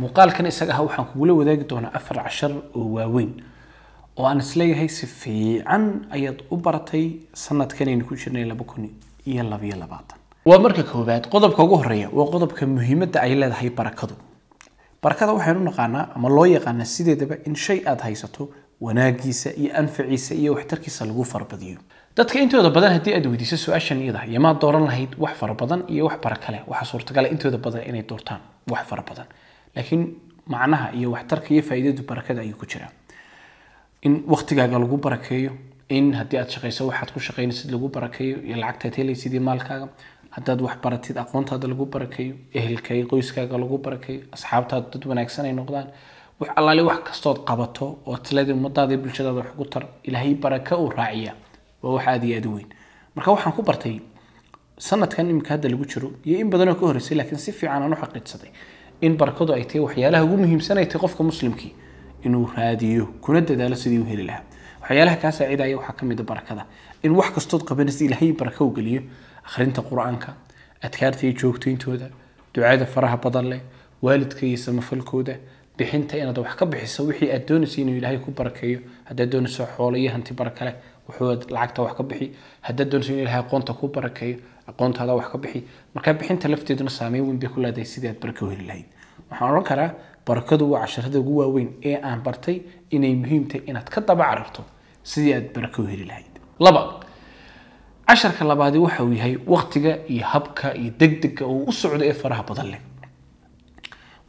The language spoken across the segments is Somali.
Muuqaalkan isaga ah waxaan kugula wadaagi doonaa 4 cashar oo waaweyn oo aan isleeyahay si fiican ayaad u baratay sanadkan aynu ku jirnay 2022. Waa marka koowaad, qodobka ugu horeeya waa qodobka muhiimadda ay leedahay barakadu. Barakada waxaynu naqaanaa ama loo yaqaanaa sideedaba in shay aad haysato wanaagiisa iyo anfaciisa iyo waxtarkiisa lagu farabadiyo. Dadka intooda badan haddii aad weydiiso su-aashan iyada, yamaad dooran lahayd wax fara badan iyo wax baraka leh, waxaa suurtagal ah intooda badan inay doortaan wax fara badan, laakiin macnaha iyo waxtarka iyo faa'iidadu barakada ayuu ku jiraa. In waqtigaaga lagu barakeeyo, in haddii aad shaqayso waxaad ku shaqaynaysid lagu barakeeyo, iyo lacagtaad helaysid iyo maalkaaga, haddaad wax baratid aqoontaada lagu barakeeyo, ehelka iyo qoyskaaga lagu barakeeyo, asxaabtaada dad wanaagsan ay noqdaan, wax allaale wax kastood qabato oo tileeda ummadaada iyo bulshadaada wax ugu tar, Ilaahay baraka uu raaciya, waa wax aad iyo aad u weyn. Marka waxaan ku bartay sanadkan imika hadda lagu jiro iyo in badan oo ka horreysay, laakiin si fiican aan u xaqiijsaday in barakadu ay tahay waxyaalaha ugu muhiimsan ay tahay qofka muslimkii inuu raadiyo kuna dadaalo sidii uu heli lahaa. Waxyaalaha kaa saacidaya waxaa ka mid ah barakada, in wax kastood qabanaysa Ilaahay baraka u geliyo. Akhrinta Qur-aanka, adkaarta iyo joogtayntooda, ducada faraha badan leh, waalidka iyo samafalkooda, bixinta inaad wax ka bixiso wixii aad doonayso inuu Ilaahay ku barakeeyo. Haddaad doonayso xoolo iyo hanti baraka leh, wuxuu lacagta wax ka bixi. Haddaad doonayso inuu Ilaahay aqoonta ku barakeeyo, aqoontaada wax ka bixi. Marka bixinta lafteeduna saameyn weyn bay ku leedahay sidii aad baraka u heli lahayd. Waxaan odhan karaa barakadu waa casharada ugu waaweyn ee aan bartay inay muhiim tahay inaad ka daba cararto sidii aad baraka u heli lahayd. 2, casharka labaadi waxa uu yahay waqtiga iyo habka iyo degdega uu u socdo ee faraha badan leh.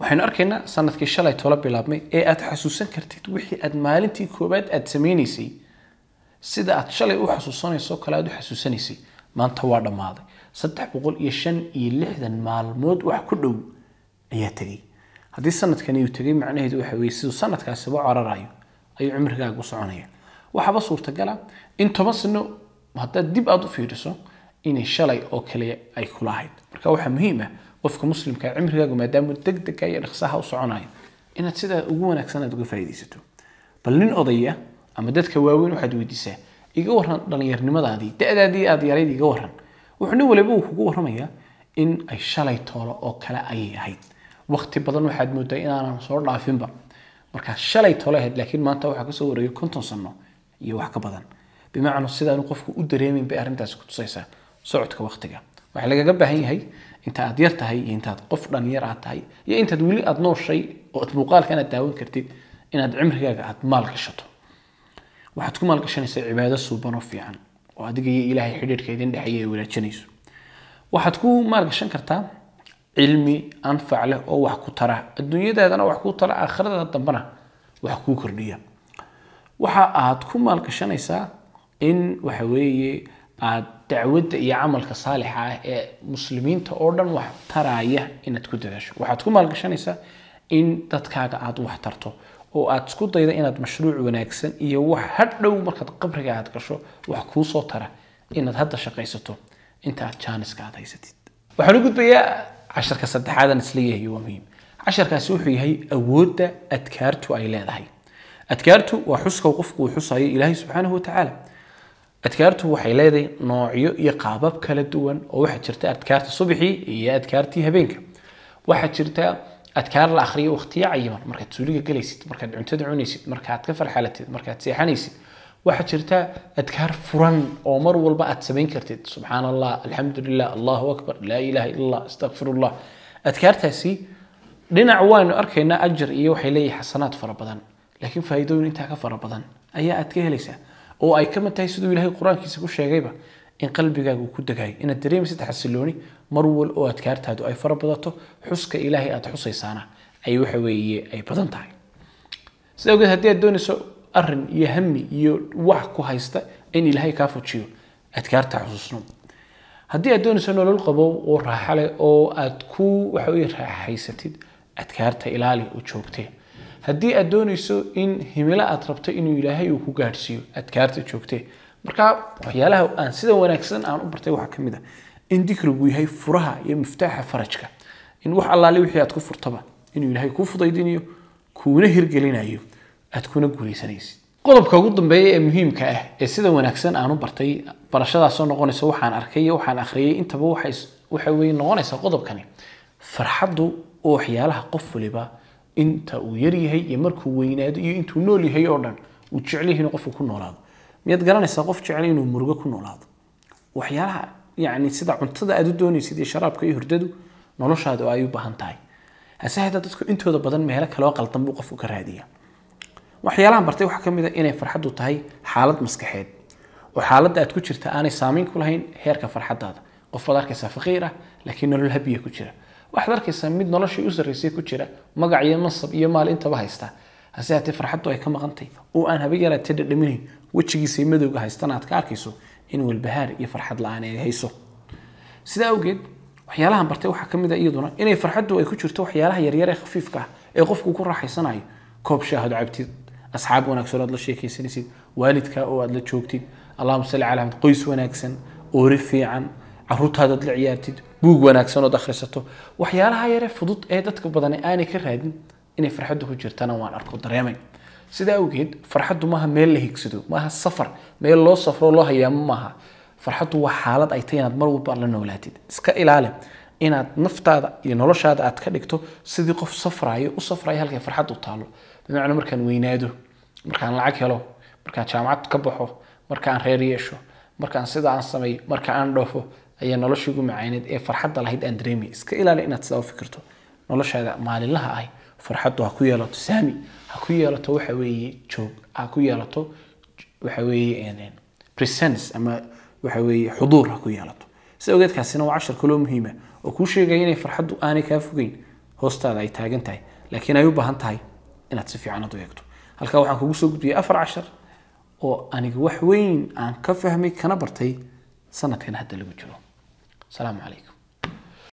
Waxaynu arkaynaa sanadkii shalay tola bilaabmay ee aad xasuusan kartid wixii aad maalintii koowaad aad sameynaysay, sida aad shalay u xasuusanayso kale aad u xasuusanaysay, maanta waa dhammaaday. 365 maalmood wax ku dhow ayaa tegey. Haddii sanadkani uu tegey, macnaheedu waxa weeye siduu sanadkaasiba cararayo ayuu cimrigaagu soconaya. Waxaaba suurtagala in 10 sano haddaad dib aad u fiiriso inay shalay oo kale ay kula ahayd. Marka waxaa muhiim ah qofka muslimka cimrigaagu maadaama degdega iyo dhaqsaha u soconayo inaad sidaa ugu wanaagsan aad uga faa'iidaysato. Bal nin odaya ama dadka waaweyn waxaad weydiisaa, iga warran dhallinyarnimadaadii, da'daadii aad yarayd iga warran. Wuxuu nin waliba uu kugu warramayaa in ay shalay toolo oo kale ayay ahayd. Waqti badan waxaad moodaa inaanan soo dhaafinba, markaa shalay toolo ahayd, laakiin maanta waxaa kasoo wareegay 50 sano iyo wax ka badan. Bimacnaa sidaanu qofku u dareemin bay arrintaasi ku tusaysaa socodka waqtiga. Waxaa lagaga baahan yahay inta aad yar tahay iyo intaad qof dhalinyar aad tahay iyo intaad weli aad nooshay oo aad muuqaalkan aad daawan kartid inaad cimrigaaga aad maal gashato. Waxaad ku maal gashanaysaa cibaado suuban oo fiican oo adiga iyo Ilaahay xidhiidhka idin dhexeeya ay wanaajinayso. Waxaad ku maal gashan kartaa cilmi anfac leh oo wax ku tara adduunyadaadana, wax ku tara aakhirada dambana wax kuu kordhiya. Waxa aad ku maal gashanaysaa in waxa weeye aad dacwadda iyo camalka saalixa ah ee muslimiinta oo dhan wax taraya inaad ku dadaasho. Waxaad ku maalgashanaysaa in dadkaaga aad wax tarto oo aad isku daydo inaad mashruuc wanaagsan iyo wax hadhow markaad qabriga aad gasho wax kuu soo tara inaad hadda shaqaysato inta aad jaaniska aad haysatid. Waxaan u gudbayaa casharka saddexaad aan isleeyahay waa muhiim. Casharkaasi wuxuu yahay awoodda adkaartu ay leedahay. Adkaartu waa xuska qofku uu xusayo Ilaahay subxaanahu watacaala. Adkaartu waxay leedahay noocyo iyo qaabab kala duwan, oo waxaa jirta adkaarta subaxii iyo adkaartii habeenka. Waxaa jirta adkaar la akhriyo waqtiyo cayiman, markaad suuliga gelaysid, markaad cuntada cunaysid, markaad ka farxalatid, markaad seexanaysid. Waxaa jirta adkaar furan oo mar walba aad samayn kartid: subxaan Allah, alxamdulilah, allahu akbar, laa ilaha illa Allah, astaqfirullah. Adkaartaasi dhinac waanu arkaynaa ajar iyo waxay leeyihin xasanaad fara badan, laakiin faa'iidooyin intaa ka fara badan ayaa aad ka helaysaa, oo ay ka mid tahay siduu Ilaahay Qur-aankiisa ku sheegayba in qalbigaaga uu ku degayo, inaad dareemaysid xasilooni mar wal oo adkaartaadu ay fara badato, xuska Ilaahay aad xusaysaana ay waxa weeye ay badan tahay. Sida awgeed haddii aad doonayso arrin iyo hami iyo wax ku haysta in Ilaahay kaa fujiyo, adkaarta xusuusno. Haddii aad doonayso nolol qabow oo raaxo leh oo aad ku waxa weeye raaxaysatid, adkaarta ilaali oo joogtee. Haddii aad doonayso in himilo aad rabto inuu Ilaahay uu ku gaadhsiiyo, adkaarta joogtee. Marka waxyaalaha aan sida wanaagsan aan u bartay waxaa ka mid ah in dikrigu yahay furaha iyo miftaaxa farajka, in wax allaale wixii aad ku furtaba inuu Ilaahay kuu fudaydinayo, kuuna hirgelinayo, aad kuna guulaysanaysid. Qodobka ugu dambeeya ee muhiimka ah ee sida wanaagsan aan u bartay, barashadaasoo noqonaysa waxaan arkay iyo waxaan akhriyay intaba, waxa weye noqonaysaa qodobkani farxaddu oo waxyaalaha qof waliba Inta uu yar yahay iyo markuu weynaado iyo intuu nool yahay oo dhan uu jecel yahay inuu qofku ku noolaado. Miyaad garanaysaa qof jecel inuu murugo ku noolaado? Waxyaalaha yacni sida cuntada aad u doonaysid iyo sharaabka iyo hurdadu noloshaada oo ay u baahan tahay, hase hataa dadku intooda badan meelo kale oo qaldan buu qofku ka raadiyaa. Waxyaalahan bartay waxaa ka mid ah inay farxaddu tahay xaalad maskaxeed oo xaaladda aad ku jirta aanay saameyn ku lahayn heerka farxaddaada. Qof baad arkaysaa faqiir ah laakiin nolol habiya ku jira, waxaad arkaysaa mid noloshii u sarreysay ku jira, magac iyo mansab iyo maal intaba haysta, hase haatee farxaddu ay ka maqantay oo aan haba yaraatee dhadhaminayn, wejigiisa madowga haystana aad ka arkayso in walbahaar iyo farxad la-aan ay hayso. Sidaa awgeed waxyaalahan bartay waxaa ka mid ah iyaduna inay farxaddu ay ku jirto waxyaalaha yaryar ee khafiifka ah ee qofku ku raaxaysanayo: koob shaahod cabtid, asxaab wanaagsan ood la sheekaysanaysid, waalidka oo aad la joogtid, allahuma salli calaa Muhammad, qoys wanaagsan, oori fiican, caruurtaadaad la ciyaartid, buug wanaagsan ood akhrisato. Waxyaalaha yare fudud ee dadka badani aanay ka raadin inay farxaddu ku jirtana waan arko, dareemay. Sidaa awgeed farxaddu maaha meel la higsado, maaha safar meel loo safro loo hayaamo maaha. Farxaddu waa xaalad ay tahay inaad mar walba la noolaatid. Iska ilaali inaad naftaada iyo noloshaada aad ka dhigto sidii qof safraayo, u safrayo halkay farxaddu taalo, bimacnaa markaan weynaado, markaan lacag helo, markaan jaamacad ka baxo, markaan reer yeesho, markaan sida aan sameeyo, marka aan dhoofo ayaa noloshii ugu macaaneed ee farxadda lahayd aan dareemay. Iska ilaali inaad sidaa u fikirto. Noloshaada maalinlaha ahi farxaddu ha ku yeelato saami, ha ku yeelato waxa weeye joog, ha ku yeelato waxa weeye presence ama waxa weeye xuduur ha ku yeelato. Sida ogeed kaasina waa cashar kaloo muhiima oo kuu sheegaya inay farxaddu aanay kaa fogeyn, hoostaada ay taagan tahay, laakiin ay u baahan tahay inaad si fiican u eegto. Halkaa waxaan kugu soo gudbiyey 4 cashar oo aniga wax weyn aan ka fahmay kana bartay sanadkan hadda lagu jiro. Asalaamu calaykum.